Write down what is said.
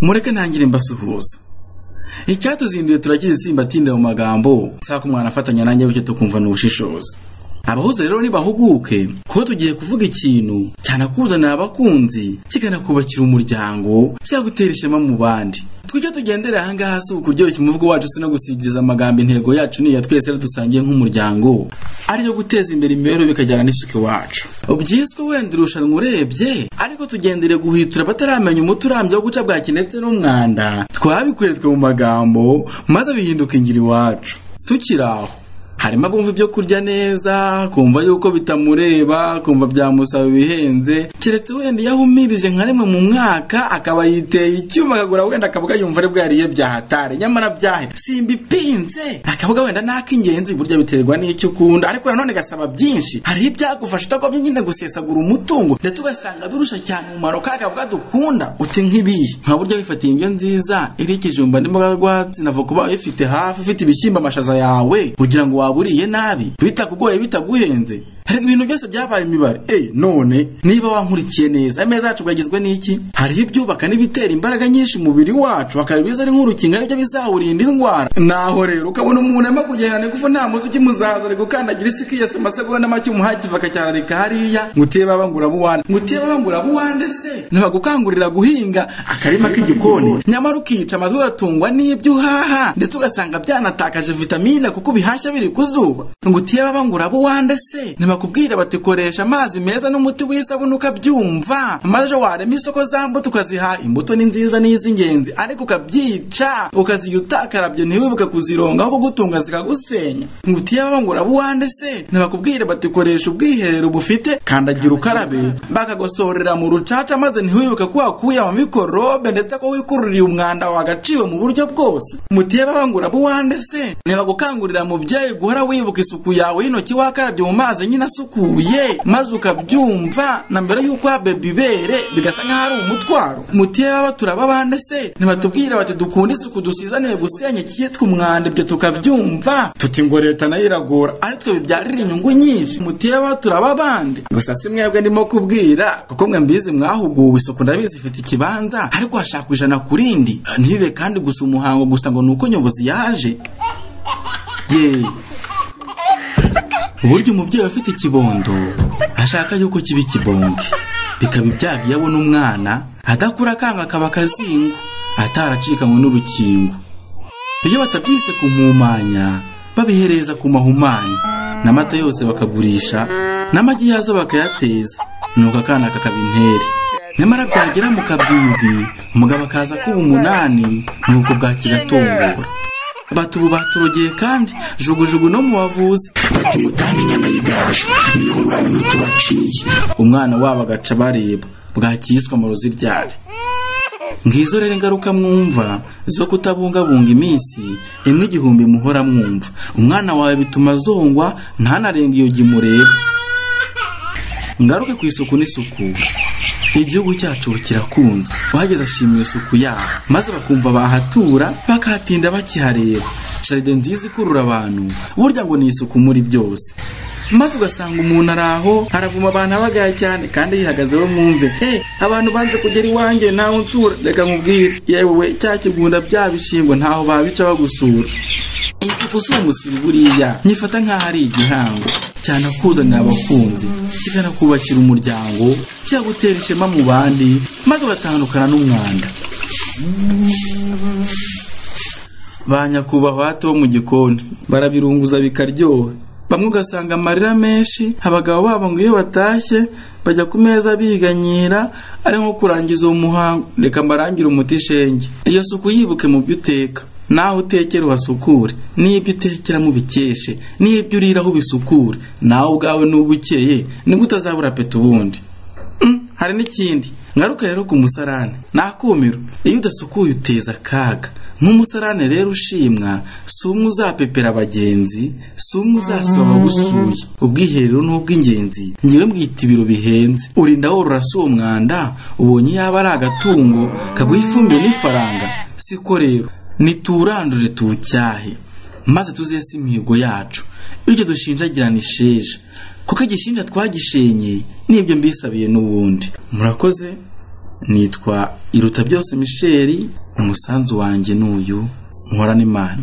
Mureke ntangire mbasuhuza. Icyatuzinduye turakizi, simbatinda mu magambo, saka umwana afatanya nanjye bityo tukumva n'ubushishozi. Abahuza rero nibahuguke, kuko tugiye kuvuga ikintu cyanakuzanira abakunzi, kikanakubakira umuryango, cyagutera ishema mu bandi. Twicyo tugendera aha ngaha si ukuryoshya umuvugo wacu, si no gusigiriza amagambo. Intego yacu ni iya twese rero dusangiye nk'umuryango, ariyo guteza imbere imibereho bikajyana n'isuku iwacu. Byiswe wenda irushanwa urebye, ariko tugendere guhitura bataramenya umuti urambye wo guca bwaki ndetse n'umwanda. Twabikuye twe mu magambo maze bihinduka ingiro iwacu. Tukiri aho, harimo abumva ibyo kurya neza, kumva yuko bitamureba, kumva byamusaba ibihenze, keretse wenda iyo ahumirije nka rimwe mu mwaka akaba yiteye icyuma akagura wenda akavuga yumva ari bwariye byahatare, nyamara byahe simbipinze, akavuga wenda n'ak'ingenzi. Burya biterwa n'icyo ukunda, ariko nanone gasaba byinshi. Hariho ibyagufasha utagomye nyine gusesagura umutungo, ndetse ugasanga birusha cyane umumaro ka kavuga dukunda. Uti nk'ibihe? Nka burya wifatiye indyo nziza iriho ikijumba n'imboga rwatsi na voka, uba uyifite hafi, ufite ibishyimbo, amashaza yawe, kugira ngo waba uriye nabi bitakugoye bitaguhenze. Erega ibintu byose byabaye imibare. None niba wankurikiye neza, ameza yacu bwagizwe n'iki? Hariho ibyubaka n'ibitera imbaraga nyinshi umubiri wacu, hakaba ibiza ari nk'urukingo, aribyo bizawurinda indwara. Naho rero ukabona umuntu arimo kugenda igufu, nta muzi ukimuzaza, ari gukandagira isi ikiyesa amasegonda make, umuhakiva akacyararika hariya. Ngo utiye baba ngo urabuwande, ngo utiye baba ngo urabuwande se ntibagukangurira guhinga akarima k'igikoni, nyamara ukica amatwi ugatungwa n'ibyo uhaha, ndetse ugasanga byanatakaje vitamine kuko ubihashya biri ku zuba. Ngo utiye baba ngo urabuwande se ntibakubwira bati koresha amazi meza n'umuti w'isabune ukabyumva, maze ejo warema isoko za mbuto ukaziha. Imbuto ni nziza n'iz'ingenzi, ariko ukabyica ukaziha utakarabye, ntiwibuke kuzironga, aho kugutunga zikagusenya. Ngo utiye baba ngo urabuwande se ntibakubwira bati koresha ubwiherero bufite kandagira ukarabe, bakagosorera mu rucaca, maze ntiwibuke ko wakuye amamikorobe, ndetse ko wikururiye umwanda wagaciwe mu buryo bwose. Mutiye baba ngo urabuwande se ntibagukangurira mubyeyi guhora wibuka isuku yawe y'intoki, wakarabye mu mazi nyine asukuye, maze ukabyumva na mbere y'uko bebe ibere bigasa nk'aho ari umutwaro. Mutiye baba turababande se ntibatubwira bati dukunde isuku dusizaniye gusenya icyitwa umwanda, ibyo tukabyumva tuti ngo leta nayo iragora, ari twe bibyarira inyungu nyinshi. Mutiye baba turababande. Gusa si mwebwe ndimo kubwira, kuko mwe mbizi mwahuguwe, isuku ndabizi ifite ikibanza, ariko hashaka 100 ku rindi, ntibibe kandi gusa umuhango gusa ngo nuko nyobozi yaje. Ye uburyo umubyeyi afite ikibondo ashaka yuko kiba ikibonke, bikaba ibyago iyo abona umwana adakura akanga akaba akazingo ataracikanywe n'urukingo. Iyo batabyise kumumanya babihereza ku mahumanya, n'amata yose bakagurisha, n'amagi yazo bakayateza, nuko akana kakaba intere. Nyamara byagera mu kabwibwi umugabo akaza kuba 8, nuko bwakigatongora. Bati ubu baturogeye kandi jugujugu no mu bavuzi, bati mutange inyama y'igaju nihungurane n'utubaciye. Umwana wabo agaca bareba bwakiyiswa mu ruziryari. Ngizo rero ingaruka mwumva zo kutabungabunga iminsi imwe igihumbi muhora mwumva. Umwana wawe bituma azongwa ntanarenga iyo gimureba. Ngaruke ku isuku n'isukura. Igihugu cyacu kirakunzwe, uhageze ashimira isuku yaho, maze bakumva bahatura bakahatinda bakihareba. Jaride nziza ikurura abantu, burya ngo ni isuku muri byose. Maze ugasanga umuntu araho aravuma abantu abagaya cyane, kandi yihagazeho mwumve. Abantu banze kugera iwanjye ntawe unsura, reka nkubwire, yewe cya kigunda bya bishingwe ntaho babica bagusura. Isuku si umusiri buriya, nyifata nk'aho ari igihango cyanakuzanira abakunzi, kikanakubakira umuryango, cyagutera ishema mu bandi, maze ugatandukana n'umwanda. Ba nyakubahwa hato bo mu gikoni barabirunguza bikaryoha, bamwe ugasanga amarira menshi. Abagabo babo ngo iyo batashye bajya ku meza biganyira, ari nko kurangiza uwo muhango. Reka mbarangire umuti shenge, iyo suku yibuke mu byo uteka, naho utekera uhasukure, n'ibyo utekera mubikeshe, n'ibyo uriraho ubisukure, nawe ubwawe n'uba ukeye nibwo utazabura peta ubundi. Hari n'ikindi ngaruka rero ku musarane, nakumiro iyo udasukuye uteza akaga. Nk'umusarane rero ushimwa si umwe uzapepera abagenzi, si umwe uzasaba abagusuye. Ubwiherero ni ubw'ingenzi, ngewe mbwita ibiro bihenze. Urinda worora si uwo mwanda, ubonye yaba ari agatungo kaguha ifumbire n'ifaranga. Siko rero niturandure tuwucyahe, maze tuzese imihigo yacu, bityo dushinjagirane isheja, kuko igishinja twagishenye n'ibyo mbisabiye n'ubundi. Murakoze. Nitwa Iruta Byose Michel, umusanzu wanjye n'uyu. Muhorane Imana.